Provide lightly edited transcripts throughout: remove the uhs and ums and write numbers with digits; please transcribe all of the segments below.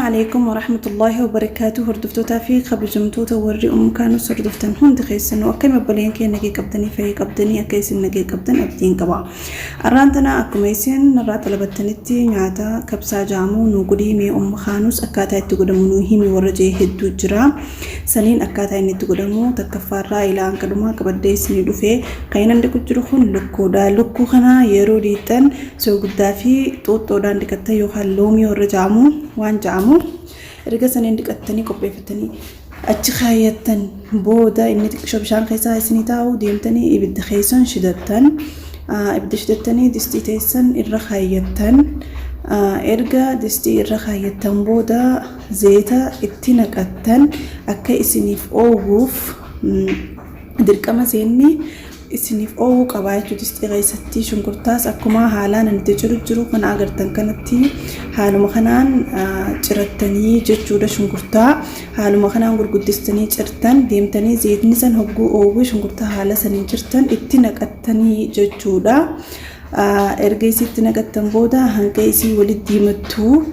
Alaikum warahmatullahi wabarakaatuh. Hordoftootaa fi kabajamtoota warri Ummu Kaanus hordoftan hundi keessanuu, akkami obboleen kee? Nagee qabdanii, fayyee qabdanii? Akka isin nagee qabdan abdiin qaba. Arraan tana akkuma isin narraa xalabattanitti nyaata kabsaa jaamu nu godhii mee Ummu Kaanus, akkaataa itti godhamu nu himi warra jee hedduu jira. Saniin akkaataa inni itti godhamu takkaffaarraa ilaa hanga dhumaa qabadhee isinii dhufe. Kan inni dhiqu jiru kun lukkuudha. Lukkuu kana yeroo dhiixan soogiddaa fi xuuxxoodhaan dhiqattan yookaan loomii warra ja'amu waan ja'amu erga saniin dhiqattanii qopheeffatanii achi kaayyattan booda, inni xiqqishoo bishaan keessaa isinii taa'u, deemtanii ibidda keessan shidattan. Ibidda shidattanii distii teessan irra kaayyattan. Erga distii irra kaayyattan booda zeeta itti naqattan akka isiniif oowwuuf. Dirqama seenni isiniif oowwuu qabaa jechuudha distii keessatti. Shunkurtaas akkuma haalaan ani itti ciru jiru kana agartan kanatti haaluma kanaan cirattanii jechuudha. Shunkurtaa haaluma kanaan gurguddistanii cirtan, deemtanii zeetni san hogguu oowwee shunkurtaa haala saniin cirtan itti naqattanii jechuudha. Erga isitti naqattan booda hanga isii walitti diimattuu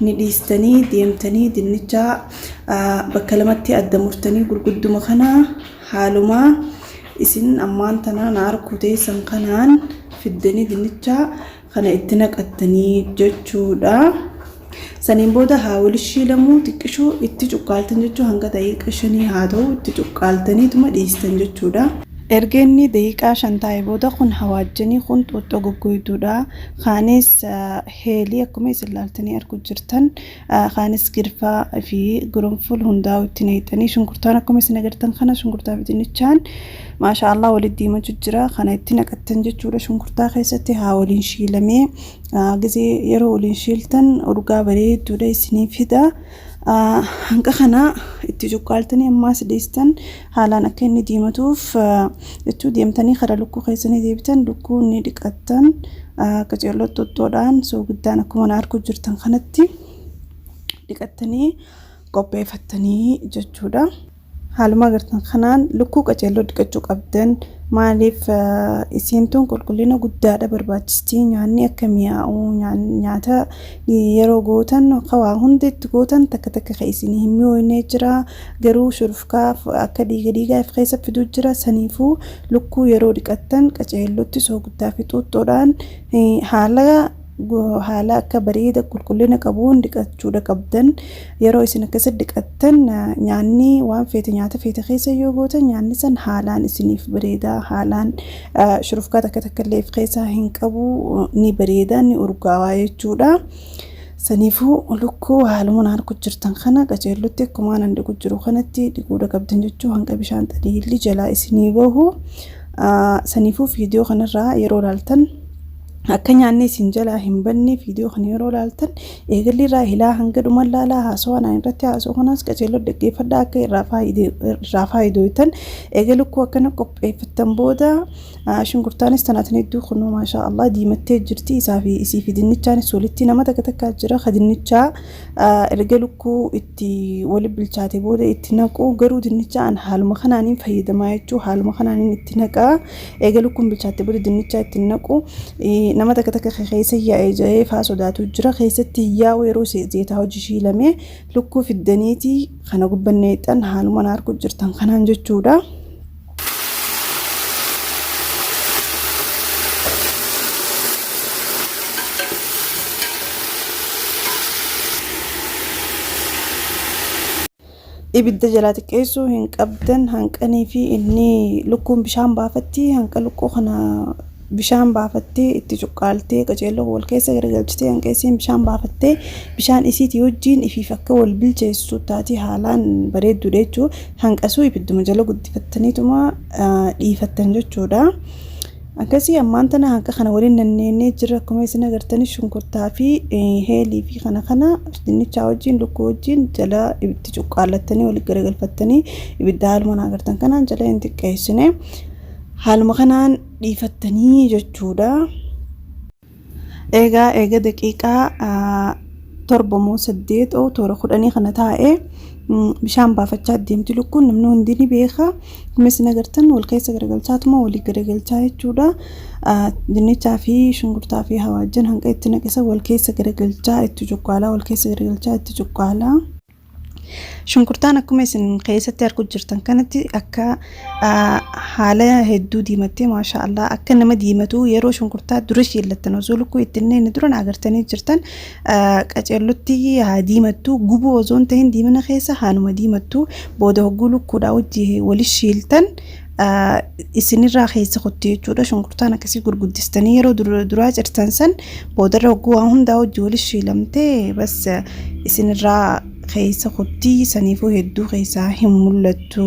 ni dhiistanii, deemtanii dinnicha bakka lamatti adda murtanii gurgudduma kana haaluma isin ammaan tana na arkuu teessan kanaan fiddanii dinnicha kana itti naqattanii jechuudha. Saniin booda haa wali shiilamuu xiqqishoo itti cuqqaaltan jechuu, hanga daqiiqa 5 haa ta'u itti cuqqaaltaniituma dhiistan jechuudha. Erga inni daqiiqaa 5 taa'e booda kun hawaajjanii, kun xuuxxoo goggoyduudha. Kaanis heelii akkuma isin laaltanii arguu jirtan, kaanis girfaa fi gurunful hundaa'u itti naqxanii, shunkurtaan akkuma isin agartan kana shunkurtaa fi dinnichaan maashaa Allah walitti diimachuu jira, kana itti naqattan jechuudha. Shunkurtaa keessatti haa waliin shiilamee gizee yeroo waliin shiiltan urgaa bareedduudha isinii fida. Hanqa kana itti cuqqaaltanii ammaas dhiistan haalaan akka inni diimatuuf jechuu. Deemtanii karaa lukkuu keessanii deebitan, lukkuu ni dhiqattan, qaceelloo xuxxoodhaan soogiddaan akkuma na arguu jirtan kanatti dhiqattanii qopheeffattanii jechuudha. Haaluma agartan kanaan lukkuu qaceelloo dhiqachuu qabdan. Maaliif? Isiin tun qulqullina guddaadha barbaachistii nyaanni akka mi'aawu. Nyaata yeroo gootan waa hunda itti gootan takka takka kan isin hin mi'ooyne jira, garuu shurufkaa akka dhiiga dhiigaa if keessa fiduu jira. Saniifuu lukkuu yeroo dhiqattan qaceellotti soogiddaa fi xuuxxoodhaan haala akka bareeda qulqullina qabuun dhiqachuudha qabdan. Yeroo isin akkasitti dhiqattan nyaanni waan feete nyaata feete keessa yoo gootan nyaanni san haalaan isiniif bareeda, haalaan shurufkaa takka takka illee of keessaa hin qabu, ni bareeda, ni urgaawaa jechuudha. Saniifuu lukkuu haaluma harku jirtan kana qaceellotti akkuma anan dhiqu jiru kanatti dhiquudha qabdan jechuu, hanga bishaan xaliilli jalaa isinii bahu. Saniifuu viidiyoo kanarraa yeroo ilaaltan akka nyaanni isin jalaa hin banne, viidiyoo kana yeroo ilaaltan eegalli irraa hilaa hanga dhuma ilaalaa. Haasawaa naan irratti haasawaa kanaas qaceelloo dhaggeeffadhaa akka irraa faayidooytan. Eega lukkuu akkana qopheeffattan booda shunkurtaanis tanaatiin hedduu kunoo maashaa Allah diimattee jirti. Isaa fi isii fi dinnichaanis walitti nama takka takkaa jira ka dinnichaa erga lukkuu itti wali bilchaate booda itti naqu, garuu dinnicha an haaluma kanaaniin fayyadamaa jechuu, haaluma kanaaniin itti naqaa. Eega lukkuun bilchaatte booda dinnichaa itti naqu nama takka takka keessa yaa'ee ja'ee faa sodaatu jira. Keessatti yaa'u yeroo zeetaa hojii shiilamee lukkuu fiddaniiti kana gubbanneexan haaluma na arguu jirtan kanaan jechuudha. Ibidda jalaa xiqqeessuu hin qabdan hanqanii fi inni lukkuun bishaan baafatti. Hanqa lukkuu kana bishaan baafattee itti cuqqaaltee qaceelloo wal keessa garagalchitee hanqa isiin bishaan baafattee bishaan isiitii wajjiin ifiif akka wal bilcheessu taati haalaan bareedduudha jechuu. Hanqasuu ibidduma jala guddifattaniituma dhiifattan jechuudha. Akkasii ammaan tana hanqa kana waliin nanneennee jirra. Akkuma isin agartanii shunkurtaa fi heelii fi kana kana dinnichaa wajjin lukkuu wajjin jala itti cuqqaallattanii walitti garagalfattanii ibidda haaluma agartan kanaan jala hin xiqqeessine, haaluma kanaan dhiifattanii jechuudha. Egaa eega daqiiqaa 7 moo 8 oo toora 10 kana taa'e Bishaan baafachaa deemti lukkuun namni hundi ni beeka. Akkuma isin agartan wal keessa garagalchaatuma walii garagalchaa jechuudha. Dinnichaa fi shunkurtaa fi hawaajjan hanqa itti naqisa wal keessa garagalchaa itti cuqqaalaa wal keessa garagalchaa itti cuqqaalaa. Shunkurtaan akkuma isin keessatti arguu jirtan kanatti akka haala hedduu diimattee maashaa Allah akka nama diimatu yeroo shunkurtaa dura shiillattan osoo lukkuu itti hin duran agartanii jirtan qaceellotti haa diimattu gubuu osoo hin ta'in diimina keessa haanuma diimattu booda hogguu lukkuudhaa wajji wali shiiltan isinirraa keessa kutti jechuudha. Shunkurtaan akkasii gurguddistanii yeroo duraa cirtan san boodarra hogguu waa hundaa wajji wali shiilamtee bas isinirraa keessa kutti saniifuu hedduu keessaa hin mul'attu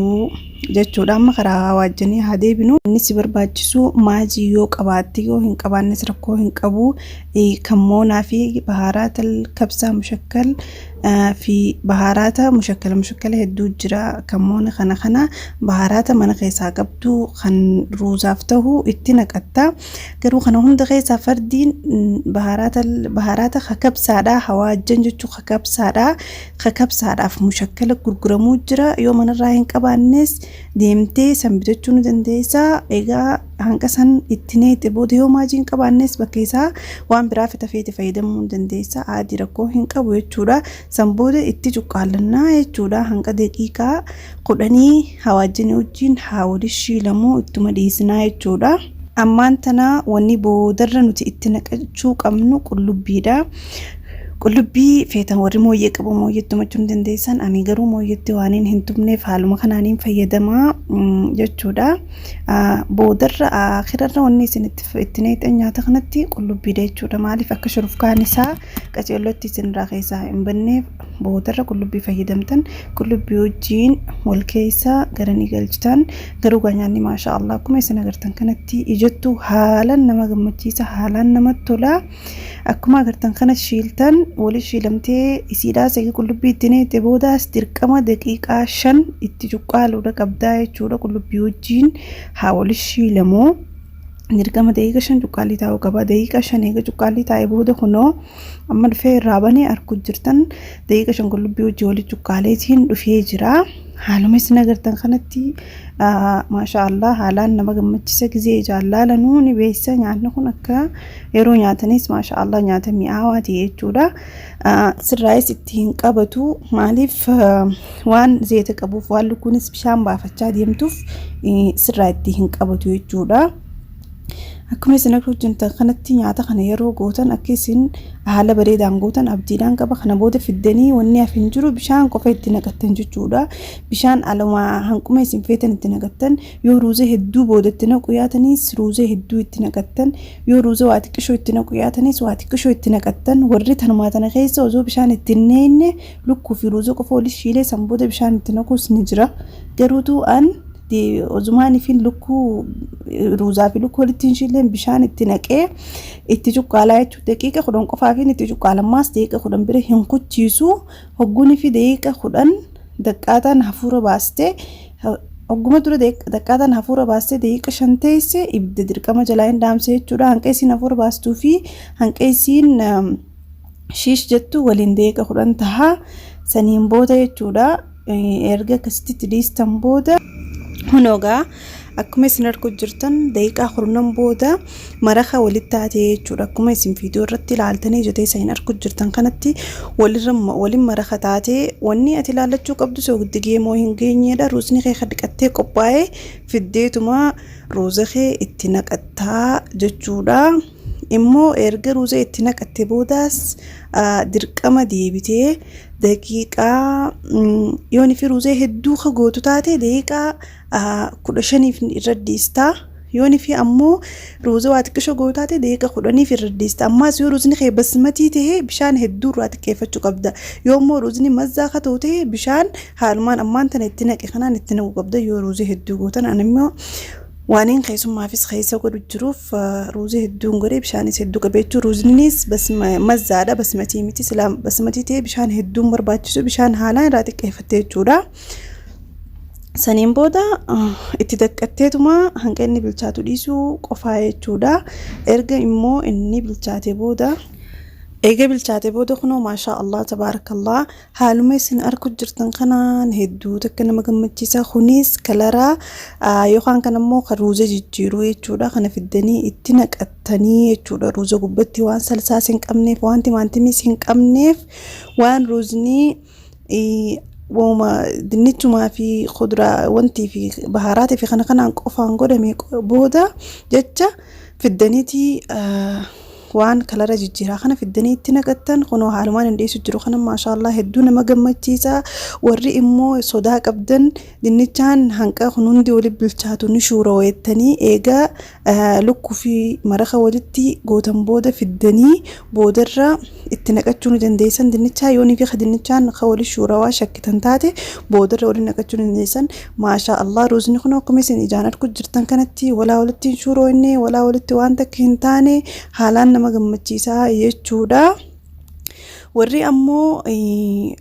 jechuudha. Amma karaa waajjanii haa deebinu. Inni si barbaachisu maajii yoo qabaatte yoo hin qabaannes rakkoo hin qabu. Kammoonaa fi bahaaraata kabsaa mushakkal fi bahaaraata mushakkala mushakkala hedduu jira. Kammoona kana kana bahaaraata mana keessaa qabdu kan ruuzaaf tahu itti naqatta. Garuu kana hunda keessaa fardiin bahaaraata bahaaraata kakabsaadha hawaajjan jechuun kakabsaadha kakabsaadhaaf mushakkala gurguramuu jira. Yoo manarraa hin qabaannes deemtee san bitachuu ni dandeessa. Egaa hanqa san itti neexe booda yoo maajii hin qabaannes bakka isaa waan biraa fita feete fayyadamuu ni dandeessa. Aadii rakkoo hin qabu jechuudha. San booda itti cuqqaallannaa jechuudha. Hanqa daqiiqaa 10 hawaajjanii wajjin haa wali shiilamuu ittuma dhiisnaa jechuudha. Ammaan tana wanni boodarra nuti itti naqachuu qabnu qullubbiidha. Qullubbii feetan warri mooyyee qabu mooyyeetti tumachuu ni dandeessan. Ani garuu mooyyeetti waaniin hin tumneef haaluma kanaaniin fayyadamaa jechuudha. Boodarra akirarra wanni isin itti neexan nyaata kanatti qullubbiidha jechuudha. Maaliif akka shurufkaan isaa qaceellootti isinirraa keessaa hin banneef boodarra qullubbii fayyadamtan qullubbii wajjiin wal keessa gara ni galchitan. Garuu gaa nyaanni maashaa Allah akkuma isin agartan kanatti ijattuu haalaan nama gammachiisa haalaan namatti tola. Akkuma agartan kana shiiltan wali shiilamtee isiidhaas eega qullubbii itti neexe boodaas dirqama daqiiqaa 5 itti cuqqaaluudha qabdaa jechuudha qullubbii wajjiin haa wali shiilamu. Dirqama daqiiqa 5 cuqqaalii taa'uu qaba. Daqiiqa 5 eega cuqqaalii taa'e booda kunoo amma dhufee irraa banee arguu jirtan daqiiqa 5 qullubbii wajjin wali cuqqaaleetiin dhufee jira. Haaluma isin agartan kanatti maashaa Allah haalaan nama gammachisa gizee ijaan laalanuu ni beessa nyaanni kun akka yeroo nyaatanis maashaa Allah nyaata mi'aawaa ta'e jechuudha. Sirraayis itti hin qabatu maaliif waan zeeta qabuuf waan lukkuunis bishaan baafachaa deemtuuf sirraa itti hin qabatu jechuudha. Akkuma isin akka hojjetan kanatti nyaata kana yeroo gootan akka isin haala bareedaan gootan abdiidhaan qaba. Kana booda fiddanii wanni hafe hin jiru bishaan qofa itti naqattan jechuudha. Bishaan aluma hanquma isin feetan itti naqattan yoo ruuza hedduu booda itti naqu yaatanis ruuza hedduu itti naqattan yoo ruuza waa xiqqishoo itti naqu yaatanis waa xiqqishoo itti naqattan warri tanumaa tana keessa osoo bishaan itti hin neeyne lukkuu fi ruuza qofa walitti shiilee san booda bishaan itti naquus ni jira. Garuutuu an ozumaan fi lukkuu ruuzaa fi lukkuu walitti hin shiilleen bishaan itti naqee itti cuqqaalaa jechuudha. Daqiiqa 10 qofaafin itti cuqqaala. Ammaas daqiiqa 10 bira hin kuchiisu. Hogguunii fi daqiiqa 10 daqqaataan hafuura baastee hogguma dura daqqaataan hafuura baastee daqiiqa 5 teesse ibidda dirqama jalaa hin dhaamse jechuudha. Hanqa isiin hafuura baastuu fi hanqa isiin shiish jettu waliin daqiiqa 10 taha. Saniin booda jechuudha. Erga akkasitti itti dhiistan booda hunoogaa akkuma isin arguu jirtan daqiiqaa kurnan booda maraqa walitti taatee jechuudha. Akkuma isin viidiyoo irratti ilaaltanii ija teessa hin arguu jirtan kanatti walirra waliin maraqa taatee wanni ati ilaallachuu qabdu soogiddi geemoo hin geenyeedha. Ruuzni kee dhiqattee qophaa'ee fiddeetuma ruuza kee itti naqattaa jechuudha. Immoo erga ruuza itti naqatte boodaas dirqama deebitee daqiiqaa yoon fi ruuzee hedduu ka gootu taate daqiiqaa 15f irra dhiista. Yoon fi ammoo ruuza waa xiqqishoo gootu taate daqiiqa 10f irra dhiista. Ammaas yoo ruuzni kee basmatii ta'e bishaan hedduu irraa xiqqeeffachuu qabda. Yoo immoo ruuzni mazzaa ka ta'u ta'e bishaan haalumaan ammaan tana itti naqe kanaan itti naquu qabda yoo ruuzii hedduu gootan. Ani immoo waaniin keessummaafis keessa godhu jiruuf ruuzii hedduun godhe bishaanis hedduu qabe jechuun ruuzninis mazzaadha basmatii miti silaa basmatii ta'e bishaan hedduun barbaachisu bishaan haalaan irraa xiqqeeffatte jechuudha. Saniin booda itti daqqatteetuma hanga inni bilchaatu dhiisuu qofaa jechuudha. Erga immoo inni bilchaate booda. Eega bilchaate booda kunoo maashaa Allah tabaarakallah haaluma isin arku jirtan kanaan hedduu takka nama gammachiisa. Kunis kalaraa yookaan kan ammoo kan ruuza jijjiiruu jechuudha. Kana fiddanii itti naqattanii jechuudha. Ruuza gubbatti waan salsaas hin qabneef, waan timaantimis hin qabneef, waan ruuzni waanuma dinnichumaa fi kuduraa wantii fi baharaatii fi kana kanaan qofaan godhame booda jecha fiddaniitii waan kalara jijjiiraa kana fiddanii itti naqattan. Kunoo haalumaan hin dhiyeessu jiru kana maashaallah hedduu nama gammachiisa. Warri immoo sodaa qabdan, dinnichaan hanqa kun hundi walitti bilchaatu ni shuura wayettanii, eegaa lukkuu fi maraqa walitti gootan booda fiddanii boodarra itti naqachuu ni dandeessan. Dinnichaa yoonii fi dinnichaan ka wali shuurawaa shakkitan taate, boodarra waliin naqachuu ni dandeessan. Maashaa Allah, ruuzni kun akkuma isin ijaan argu jirtan kanatti walaa walitti hin shuuroonne, walaa walitti waan takka hin taane, haalaan nama gammachiisaa jechuudha. Warri ammoo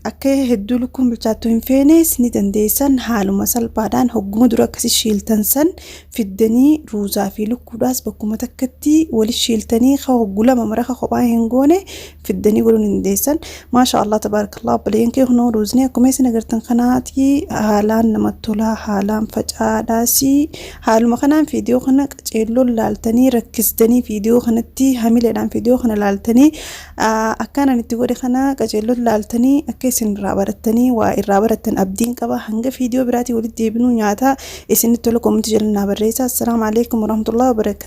akka hedduu lukkuun bilchaattu hin feenes ni dandeessan. Haaluma salphaadhaan hogguma dura akkasi shiiltan san fiddanii ruuzaa fi lukkuudhaas bakkuma takkatti wali shiiltanii ka hoggu lama maraqa kophaa hin goone fiddanii godhuu ni dandeessan. Maasha Allah tabaarakallah, obboleeyyan kee, kunoo ruuzni akkuma isin agartan kanaati haalaan namatti tola, haalaan faca'aadhaas. Haaluma kanaan viidiyoo kana qaceelloon laaltanii, rakkistanii viidiyoo kanatti hamileedhaan viidiyoo kana laaltanii, akkaan itti godhe kana qaceelloon laaltanii akka isin irraa barattanii waa irraa barattan abdiin qaba. Hanga viidiyoo biraatii walitti deebinuu nyaata isinitti tolu comment jala naa barreessa. Assalaamu alaikum warahmatullahi wabarakatuh.